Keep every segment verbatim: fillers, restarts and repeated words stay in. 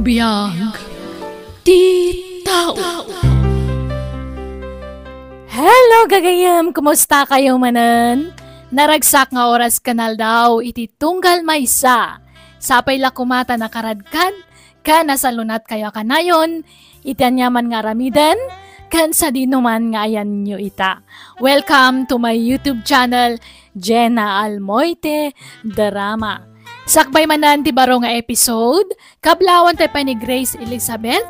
Biag ti tao. Hello, gagayem! Kumusta kayo manen? Naragsak nga oras ken aldaw iti tunggal maysa. Sapay la koma ta nakaradkad ken nasalunat kayo a kanayon iti aniaman nga aramiden ken sadinoman nga ayanyo ita. Welcome to my YouTube channel, Jenna Almoite Drama. Sakbay manen ti baro nga episode, kablawan tayo pay ni Grace Elizabeth,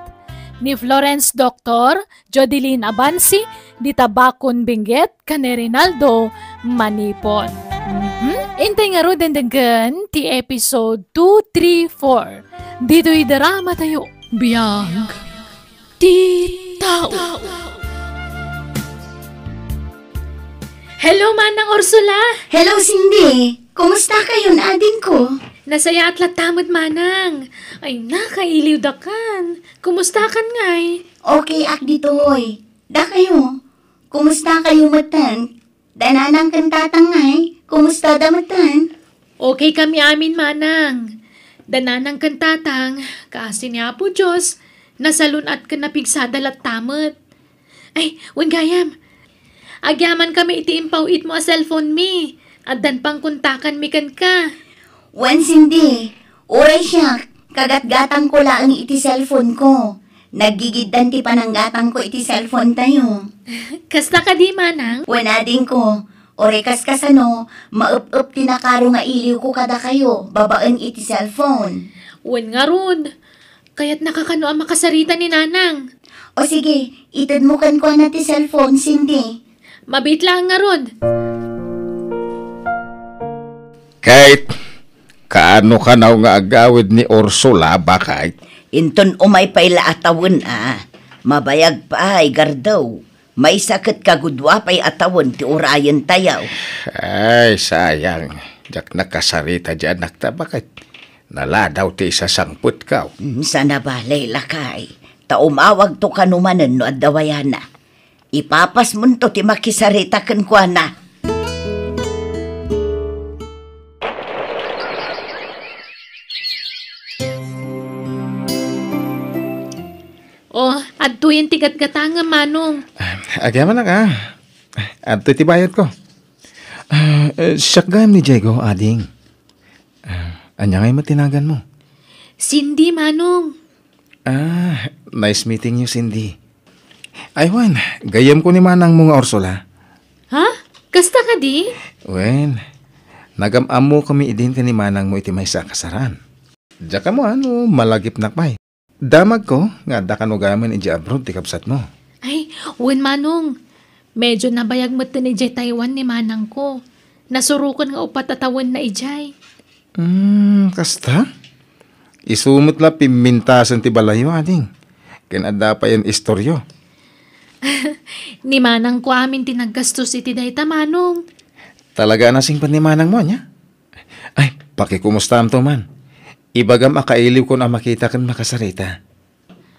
ni Florence Doctor, Jodeline Abansi, dita Bakon Benguet, ken ni Rinaldo Manipon. Mhm. Intay ngaruden denggen ti episode two, three, four. Ditoy drama tayo. Biag ti tao. Hello, Manang Ursula! Hello, Cindy! Kumusta kayon, adingko? Nasayaat latta met, Manang. Ay, nakailiw dakan. Kumusta kan ngay? Okay ak ditoy. Dakayo? Kumusta kayo metten? Da nanang ken tatang ngay, kumusta da metten? Okay kami amin, Manang. Da nanang ken tatang, kaasi ni Apo Dios, nasalun-at ken napigsada latta met. Ay, wen gayam. Agyaman kami iti impaw-itmo a cellphone mi. Addan pangkontakan mi kenka. Wen, Cindy, uray siak, kagatgatangko laeng iti cellphone ko. Naggigiddan ti pananggatangko iti cellphone tayo. Kasta kadi, Manang? Wen, adingko, uray kaskasano, maep-ep ti nakaro nga iliwko kadakayo babaen iti cellphone. Wen ngarud, kayatnaka kano a makasarita ni Nanang? O sige, itedmo kenkuana ti cellphone, Cindy. Mabiit laeng ngarud. Kate, kaano kanaw nga agawid ni Ursula, baket? Inton umay pay la a tawen a, mabayag pay, gardaw. Maysa ket kagudua pay a tawen ti urayen tayo. Ay, sayang. Diak nakasarita di anakta, baket? Naladaw ti isasangpetko. Mm, sana balay, lakay. Ta umawagto kano manen no adda wayana. Ipapasmonto ti makisarita kenkuana. Oh, adtoyen ti gatgatangem, Manong. Ah, agyamanak, ah. Adtoy ti bayadko. Ah, eh, siak gayam ni Diego, ading. Ah, ania ngay met ti naganmo? Cindy, Manong. Ah, nice meeting you, Cindy. Ay, wen, gayyemko ni manangmo nga Ursula. Ha? Kasta kadi? Wen, nagam-ammokami idin ken ni manangmo iti maysa a kasaran. Diak ammo no malagipnak pay. Damagko nga adda kano gayamen idiay abroad ti kabsatmo. Ay, wen, Manong. Medyo nabayag metten idiay Taiwan ni manangko. Nasuroken nga uppat a tawenna idiay. Hmm, kasta? Isu met la pimmintasen ti balayyo, ading. Ken adda payen istoryo. Ni manangko amin ti naggastos iti dayta, Manong. Talaga a nasingpet ni manangmo, ania? Ay, pakikumustaamto man. Ibagam a kailiwkon a makita ken makasarita.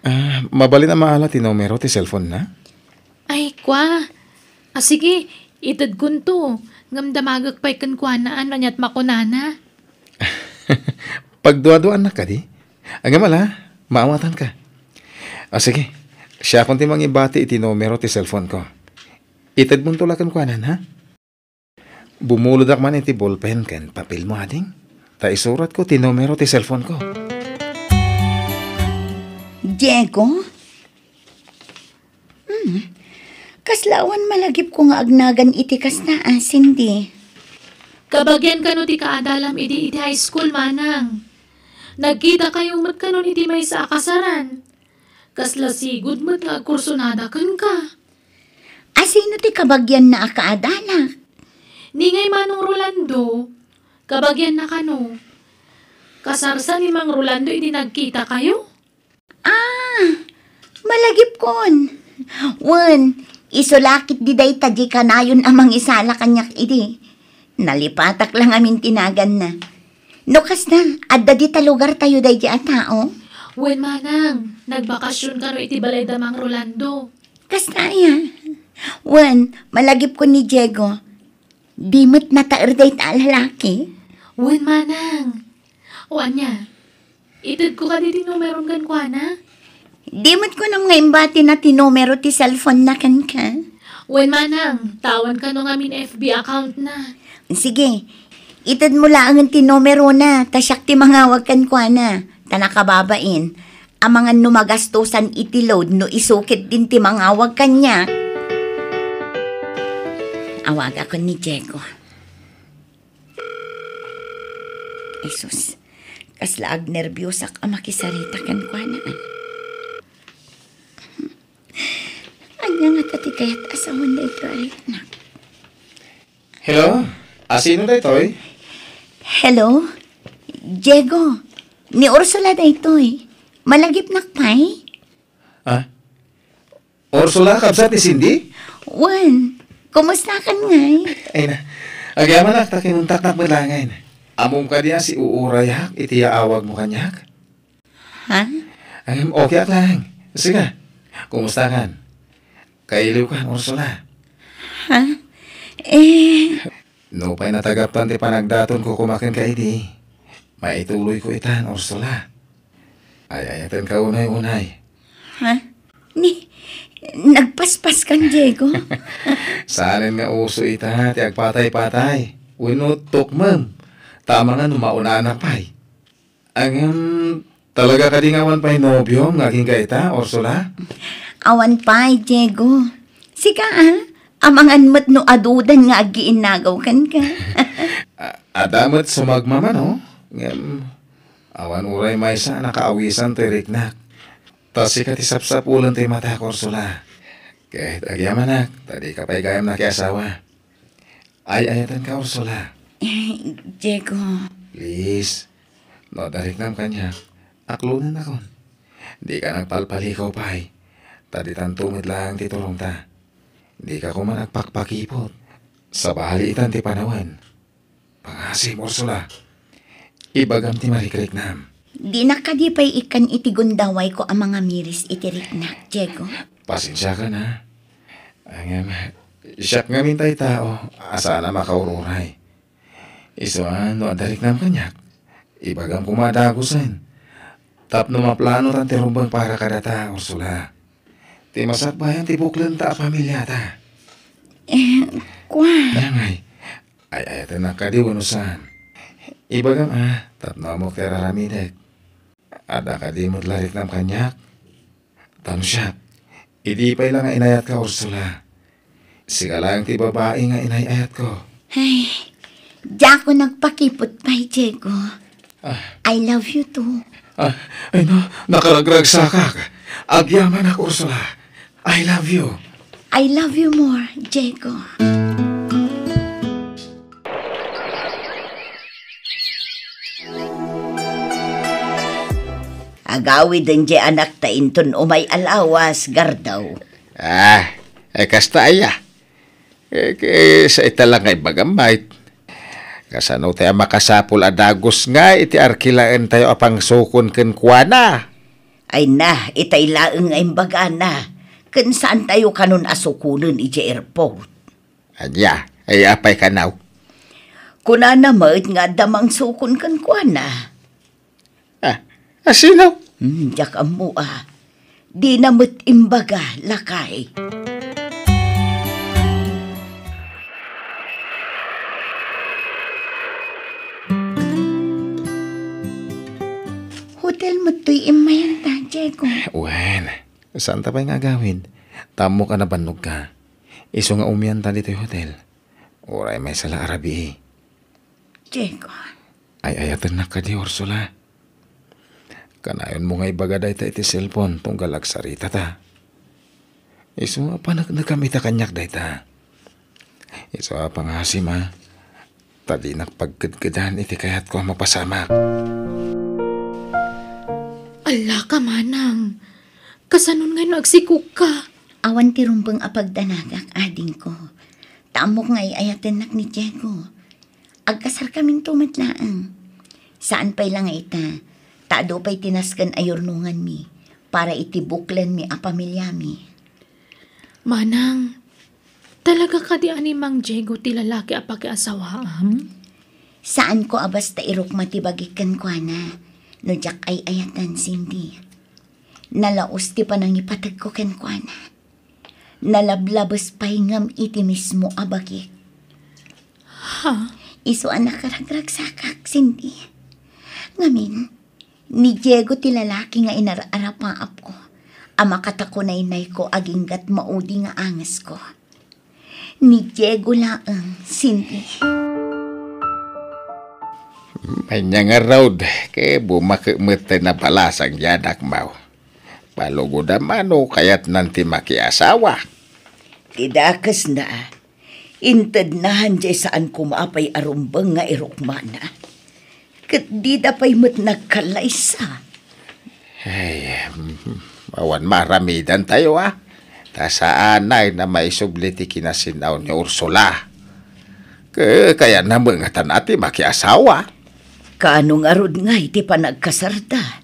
Ah, mabalin a maala ti numero ti cellphone-na? Ay, kua. Ah, sige, itedkonto. Ngem damagek pay kenkuana no aniat makunana. Pagduaduaannak kadi? Ngem ala, maawatanka. Ah, sige, siakon ti mangibati iti numero ti cellphone-ko. Itedmonto la kenkuana, ha? Bumulodak man iti ballpen ken papelmo, ading, ta isuratko ti numero ti cellphone-ko. Diego? Hmm. Kasla awan malagipko nga agnagan iti kasta, a, Cindy. Kabagian kano ti kaadalam idi iti high school, Manang. Nagkitakayo met kanon iti maysa a kasaran. Kasla sigud met nga agkursonada kenka. A, sino ti kabagianna a kaadalak? Ni ngay Manong Rolando, kabagianna kano. Kasarsa ni Mang Rolando idi nagkitakayo? Ah, malagipkon. Wen, isu la ketdi dayta diay kanayon a mangisala kaniak idi. Nalipatak la ngamin ti naganna. No kasta, adda dita lugartayo daydi a tao? Wen, Manang, nagbakasyon kano iti balay da Mang Rolando. Kasta aya? Wen, malagipkon ni Diego. Di met nataer dayta a lalaki? Wen, Manang. O ania? Itedko kadi ti numerom kenkuana? Di met kunam nga imbatina ti numero ti cellphone na kenka? Wen, manang, ta awan kano ngamin F B account na. Sige, ited mo laengen ti numero na, ta siak ti mangawag kenkuana, ta nakababain. Amangan no magastosan iti load no isu ketdin ti mangawag kaniak. Awagakon ni Diego. Jesus, kasla agnerbiosak a makisarita kenkuana. Ania ngata ti kayat a sawen daytoy a riknak? Hello? A sino daytoy? Hello? Diego, ni Ursula daytoy. Malagipnak pay? Ah? Ursula, kabsat ni Cindy? Wen, kumustakan ngay? Ay na, agyamanak ta kinuntaknak met laengen. Ammom kadi a siuurayak iti yaawagmo kaniak? Ha? Ay, okay ak laeng. Siga, kumustakan? Kailiwkan, Ursula? Ha? Eh, Nupay natagaptan ti panagdatonko koma kenka idi, maituloyko itan, Ursula. Ay-ayatenka unay-unay. Ha? Ni, nagpaspaskan, Diego? Saanen nga uso ita ti agpatay-patay wenno tukmem, ta amangan no maunana pay. Ngem, talaga kadi nga awan pay nobiom nga agingga ita, Ursula? Awan pay, Diego. Sika, a, amangan met no adudan nga aggiinnagaw kenka. A-, adda met sumagmamano, ngem awan uray maysa a nakaawisan toy riknak. Ta sika ti sapsapulen toy matak, Ursula. Ket agyamanak, ta dika pay gayam nakiasawa. Ay-ayatenka, Ursula. Eh, Diego. Please, no adda riknam kaniak, aklonennakon. Dika nagpalpalikaw pay, ta ditanto met laeng ti turongta. Dika koma agpakpakipot. Sabali itan ti panawen. Pangasim, Ursula. Ibagam ti marikriknam. Dinak kadi pay ikkan iti gundawayko a mangamiris iti riknak, Diego? Pasensiakan, a. Ngem, siak ngamin tay tao a saan a makaururay. Isu a, no adda riknam kaniak, ibagam koma a dagusen. Tapno maplanotan ti rumbeng para kadata, Ursula. Ti masakbayan ti buklenta a pamiliata. Eh, kua. Ania ngay, ay-ayatennak kadi wenno saan? Ibagam a, tapno ammok ti ar-aramidek. Adda kadi met la riknam kaniak? Ta no siak, idi pay la nga inayatka, Ursula. Sika laeng ti babai nga inay-ayatko. Ay, diak nagpakipot pay, Diego. Ah. I love you too. Ah, ay na, nakaragragsakak. Agyamanak, Ursula. I love you. I love you more, Diego. Agawiden diay anakta inton umay a lawas, Gardaw. Ah, ay kasta aya. Eh, ket sa ita la nga ibagam, Mike. Kasano tayo makasapul a dagus nga iti arkilaentayo a pangsukon kenkuana? Ay na, itay laeng nga imbagana, ken saan tayo kanon a sukonen idiay airport. Ania, ay apay kanaw? Kunana met nga adda mangsukon kenkuana. Ah, asino? Hmm, diak ammo a. Dina met imbaga, lakay. Hotel met toy immayanta, Diego. Wen, saanta pay nga agawid. Ta ammok a nabannogka. Isu nga umianta ditoy hotel. Uray maysa la a rabii. Diego. Ay-ayatennak kadi, Ursula. Kanayonmo nga ibaga dayta iti cellphone tunggal agsaritata. Isu a paneknekam ita kaniak dayta. Isu a pangasim a, ta dinak pagkedkedan iti kayatko a mapasamak. Allaka, manang. Kasanon ngay no agsikogka? Awan ti rumbeng a pagdanagak, adingko. Ta ammok nga ay-ayatennak ni Diego. Agkasarkaminto met laeng. Saan pay la nga ita, ta adu pay ti nasken a yurnonganmi para iti buklenmi a pamiliami. Manang, talaga kadi a ni Mang Diego ti lalaki a pakiasawaam? Saanko a basta irukma ti bagik kenkuana. No diak ay-ayatan, Cindy, nalaus ti panangipategko kenkuana. Nalablabes pay ngem iti mismo a bagik. Ha? Isu a nakaragragsakak, Cindy. Ngamin, ni Diego ti lalaki nga inar-arapaapko a makatakunaynayko aginggat maudi nga angesko. Ni Diego laeng, Cindy. Ania ngarud, ket bumakek met ti nabalasang ti anakmo. Palugodam a no kayatnan ti makiasawa. Ti dakesna, intednan jay saan koma pay a rumbeng nga irukmana. Ket dida pay met nagkallaysa. Ay, mm, awan maaramidantayo, a. Ta saanay a maisubli ti kinasin-aw ni Ursula. Ke-, kayatna met nga tan-a ti makiasawa. Kaano ngarud ngay ti panagkasarda?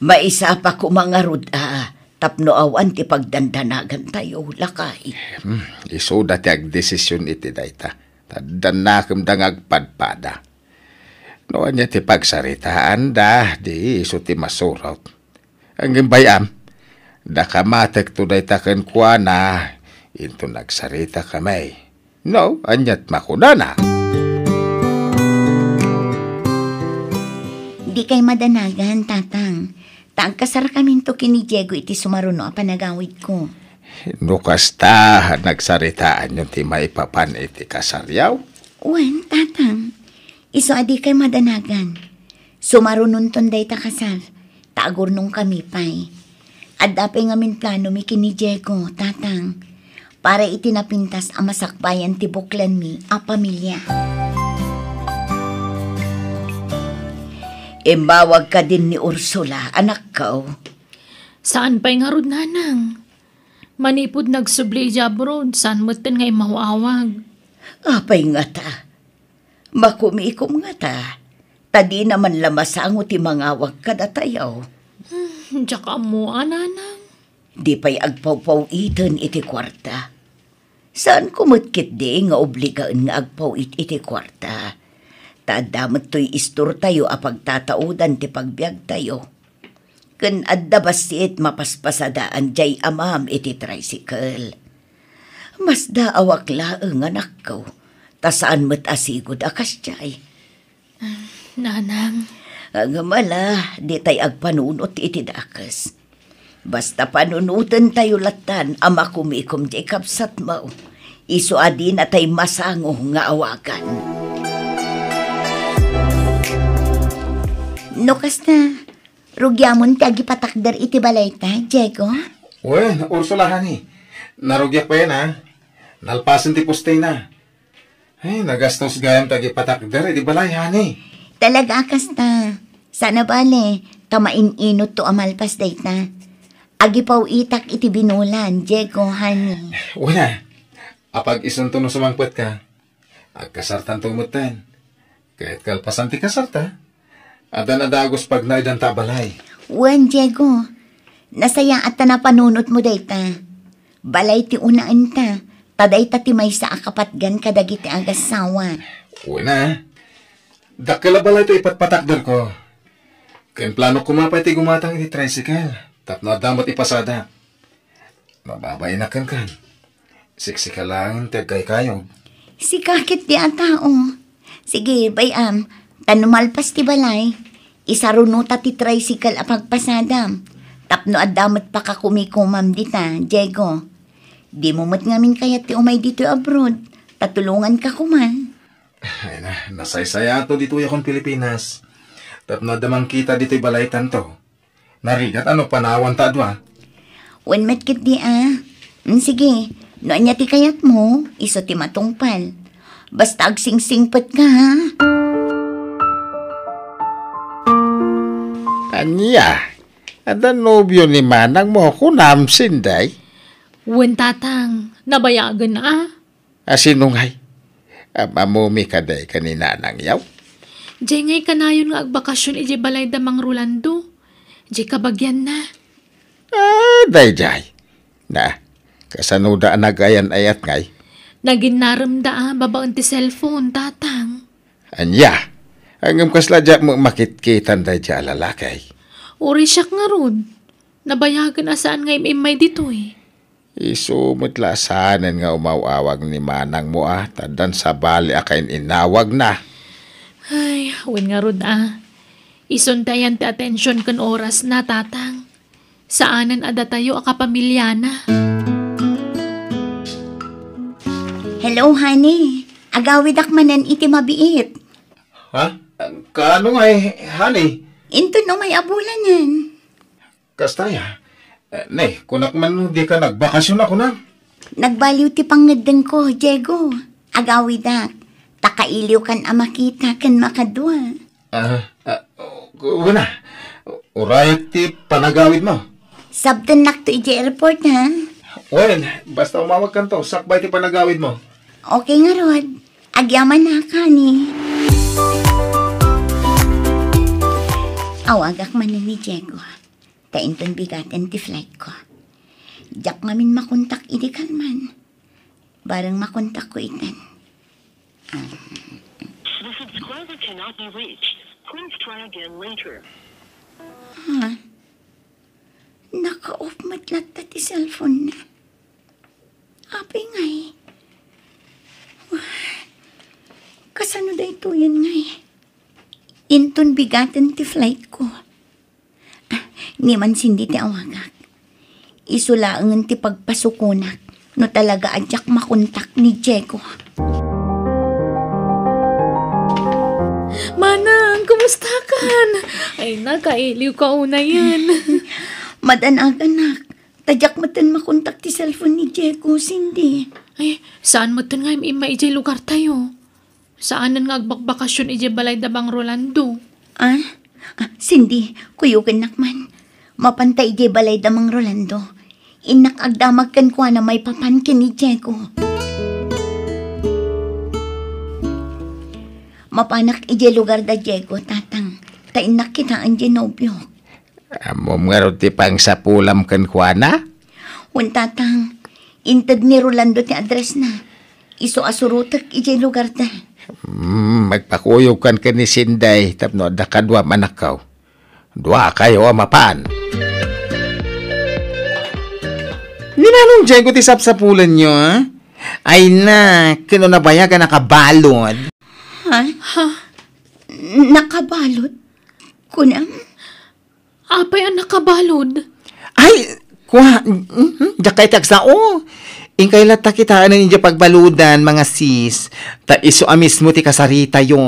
Maisapa koma ngarud a tapno awan ti pagdandanagantayo, lakay. Hmm, isuda ti agdesision iti dayta. Addan nakemda nga agpadpada. No ania ti pagsaritaanda, di isu ti masurot. Ngem bay-am, daka matekto dayta kenkuana, inton agsaritakami. No, aniat makunana? Dikay madanagan, Tatang. Ta agkasarkaminto ken ni Diego iti sumaruno a panagawidko. No kasta, nagsaritaanyo ti maipapan iti kasaryo? Wen, Tatang. Isu a dikay madanagan. Sumarunonton dayta kasar, ta agurnongkami pay. Adda pay ngamin planomi ken ni Diego, Tatang, para iti napintas a masakbayan ti buklanmi a pamilia. Immawag kadin ni Ursula, anakko. Saan pay ngarud, Nanang. Manipud nagsubli idiay abroad, saan metten nga immaw-awag. Apay ngata? Makumikom ngata, ta dina man la masango ti mangawag kadatayo. Hmm, diak ammo a, Nanang. Di pay agpawpaw-iten iti kuarta. Saanko met ketdi nga obligaen nga agpaw-it iti kuarta. Ta adda met toy istortayo a pagtataudan ti pagbiagtayo. Ken adda bassit mapaspasadaan jay amam iti tricycle. Masdaawak laeng, anakko, ta saan met a sigud a kasdiay. Nanang. Ngem ala, ditay agpanunot iti dakes. Basta panunotentayo lattan a makumikom jay kabsatmo. Isu a dinatay masango nga awagan. No kasta, rugiamon ti agipatakder iti balayta, Diego? Wen, Ursula, honey. Narugiak payen, a. Nalpasen ti postena. Ay, nagastos gayam ti agipatakder iti balay, honey. Talaga a kasta. Saan a bale, ta main-inotto a malpas dayta. Agipaw-itak iti binulan, Diego, honey. Wen a. Apag-isunto no sumangpetka. Agkasartanto metten. Ket kalpasan ti kasarta, addan a dagus pagnaedanta a balay. Wen, Diego, nasayaat ta napanunotmo dayta. Balay ti unaenta, ta dayta ti maysa a kapatgan kadagiti agassawa. Wen a, dakkel a balay ti ipatpatakderko. Ken planok koma pay ti gumatang iti tricycle, tapno adda met ipasadak. Mababainak kenka. Siksika laeng ti agkaykayog. Sika ketdi a tao. Sige, bay-am, ta no malpas ti balay, isarunota ti tricycle a pagpasadam. Tapno adda met pakakumikomam dita, Diego. Dimo met ngamin kayat ti umay ditoy abroad, ta tulonganka koma. Ay na, nasaysayato ditoy akon Pilipinas. Tapno adda mangkita ditoy balaytanto. Narigat a no panawanta a dua. Wen met ketdi a. Mm, sige, no ania ti kayatmo, isu ti matungpal. Basta agsingsingpetka, ha? Ania? Adda nobio ni manangmo, kunam, Sinday? Wen, Tatang, nabayagen a. A sino ngay? Am-ammomika kadi ken ni Nanang Yaw? Diay ngay kanayon nga agbakasyon idiay balay da Mang Rolando. Diay kabagianna. Ah, daydiay. Na, kasanoda a nagayan-ayat ngay? Naginnaremda a babaen ti cellphone, Tatang. Ania? Ngem kasla diak met makitkitan daydiay a lalaki. Uray siak ngarud. Nabayagen a saan nga im-immay ditoy. Isu met la a saanen nga umaw-awag ni manangmo a, ta addan sabali a kain-inawagna. Ay, wen ngarud a. Isun ti ayan ti atensionna ken orasna, Tatang. Saanen a datayo a kapamiliana. Hello, honey. Agawidak manen iti mabiit. Ha? Kaano ngay, honey? Inton umay a bulanen. Kasta aya? Eh, ne, kunak man no dika nagbakasyon a kunam? Nagbaliw ti pangngeddengko, Diego. Agawidak. Ta kailiwkan a makita ken makadua. Ah, ah, wen a. Urayak ti panagawidmo. Sabtennakto idiay airport, ha? Wen, basta umawagkanto, sakbay ti panagawidmo. Okay ngarud. Agyamanak, honey. Awagak manen ni Diego. Ta inton bigaten ti flightko. Diak ngamin makontak idi kalman. Bareng makontakko iten. The subscriber cannot be reached. Please try again later. Ha? Naka-off met latta ti cellphone-na. Apay ngay? Wah, kasano daytoyen ngay? Inton bigaten ti flightko. Ah, ni man Cindy ti awagak. Isu laengen ti pagpasukonak no talaga a diak makontak ni Diego. Manang, kumustakan? Ay, nakailiwka unayen. Madanaganak. Ta diak metten makontak ti cellphone ni Diego, Cindy. Ay, saan metten nga im-immay idiay lugartayo? Saanen nga agbakbakasyon idiay balay da Bang Rolando. Ah? Ah, Cindy, kuyogennak man. Mapanta idiay balay da Mang Rolando. Innak agdamag kenkuana maipapan ken ni Diego. Mapanak idiay lugar da Diego, Tatang. Ta innak kitaen diay nobiok. Ammom ngarud ti pangsapulam kenkuana? Wen, Tatang. Inted ni Rolando ti address-na. Isu a surotek idiay lugarda. Hmm, magpakuyogkan ken ni Sinday tapno adda kaduam a nakkaw. Duakayo a mapan. Ni Manong Diego ti sapsapulanyo, a? Ay na, ken no nabayag a nakabalud. Ha? Ha? Nakabalud? Kunam? Apay a nakabalud? Ay, kua, mhm, diak kayat ti agsao. Inkay latta kitaen idiay pagbaludan, mga sis. Ta isu a mismo ti kasaritayo.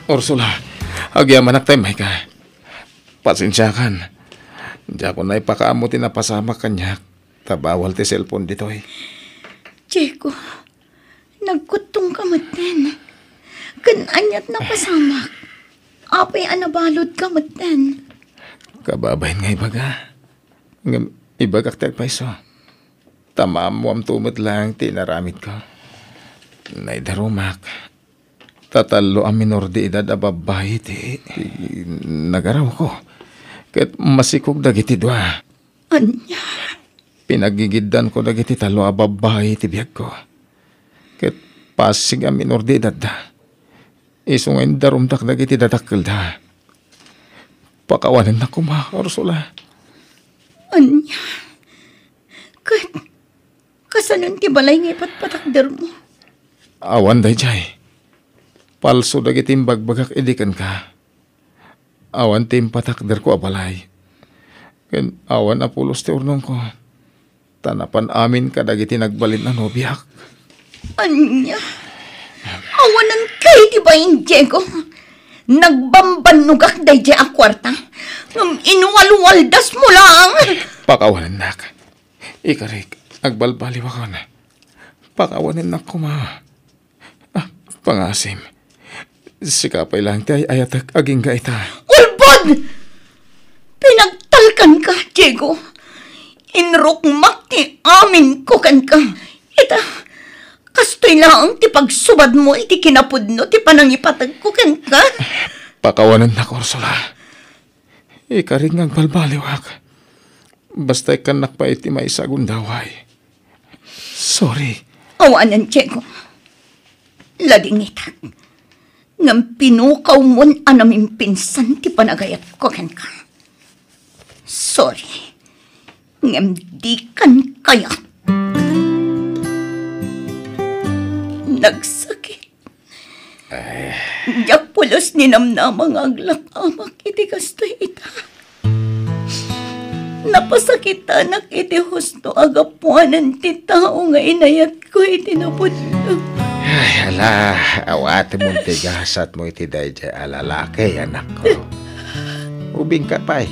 Ursula, agyamanak ta immayka. Pasensiakan. Diakon naipakaammo ti napasamak kaniak. Ta bawal ti cellphone ditoy. Diego, nagkuttongka metten. Ken aniat napasamak? Apay a nabaludka metten? Kababain nga ibaga. Ngem ibagak ti agpayso. Ta maammoamto met laeng ti inaramidko. Naidarumak. Ta tallo a minor de edad a babbai ti, ti nagarawko. Ket masikog dagiti dua. Ania? Pinagigiddanko dagiti tallo a babbai ti biagko. Ket pasig a minor de edadda. Isu nga indarumdak dagiti dadakkelda. Pakawanennak koma, Ursula. Ania? Ket kasanon ti balay nga ipatpatakdermo? Awan daydiay. Palso dagiti imbagbagak idi kenka. Awan ti impatakderko a balay. Ken awan a pulos ti urnongko. Ta napan amin kadagiti nagbalin a nobiak. Ania? Awanen kay ti bain, Diego. Nagbambannogak daydiay a kuarta. Ngem inuwalwaldasmo lang. Pakawanennak. Ikarik, agbalbaliwakon. Pakawanennak koma. Ah, pangasim. Sika pay laeng ti ay-ayatek agingga ita. Ulbod! Pinagtalkanka, Diego. Inrukmak ti aminko kenka. Ita, kastoy laeng ti pagsubadmo iti kinapudno ti panangipategko kenka. Pakawanennak, Ursula. Ikarik nga agbalbaliwak. Basta ikkannak pay ti maysa a gundaway. Sorry. Awanen, Diego. Ladingitak, ngem pinukawmon a namimpinsan ti panagayatko kenka. Sorry, ngem dikan kayat. Nagsakit. Ay. Diak pulos ninamnama nga aglakamak iti kastoy ita. Napasakitanak iti husto a gapuanan ti tao nga inayatko iti napudno. Ay, ala, awatemon ti gasatmo iti daydiay a lalaki, anakko. Ubingka pay.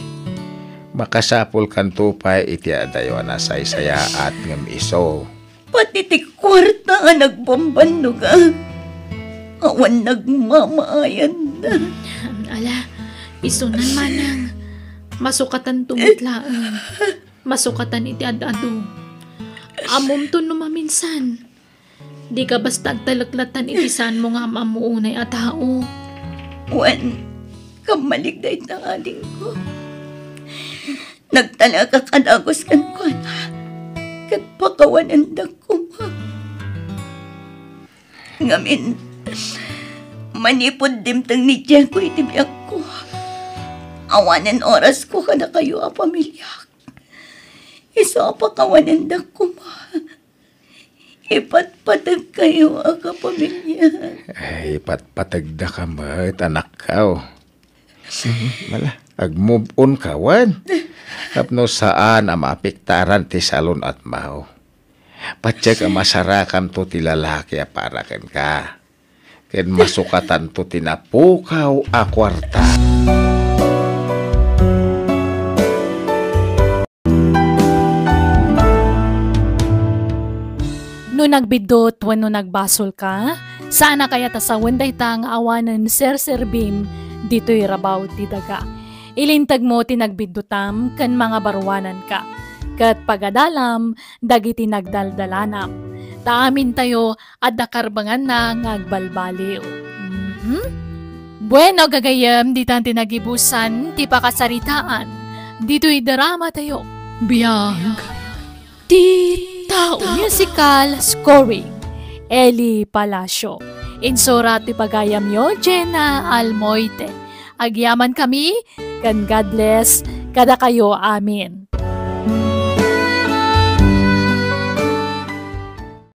Makasapulkanto pay iti adayo a nasaysayaat ngem isu. Pati ti kuarta a nagbambannogan, awan nagmamaayanda. Ala, isunan manang. Masukatanto met laeng. Masukatan iti ad-adu. Ammomto no maminsan. Dika basta agtalekletan iti saanmo nga am-ammo unay a tao. Wen, kammalik dayta, adingko. Nagtalekak a dagus kenkuana, ket pakawanendak koma. Ngamin, manipud dimteng ni Diego iti biagko, awanen orasko kadakayo a pamiliak. Isu a pakawanendak koma. Ipatpategkayo a kapamilya. Ay, ipatpategdaka met, anakko. Mhm, mala, ag-move on ka, wen? Tapno saan a maapektaran ti salun-atmo. Patiek a masarakanto ti lalaki a para kenka. Ken masukatanto ti napukaw a kuarta. No nagbiddut wenno nagbasolka, saan a kayat a sawen dayta nga awanen serserbim ditoy rabaw ti daga. Ilintegmo ti nagbiddutam ken mangabaruananka, ket pagadalam dagiti nagdaldalanam. Ta amintayo adda karbenganna nga agbalbaliw. Mhm. Bueno, gagayyem, ditan ti nagibusan ti pakasaritaan ditoy drama tayo. Biag ti tao. Musical scoring, Eli Palacio. Insurat ti pagayamyo, Jenna Almoite. Agyaman kami, ken God bless kadakayo amin.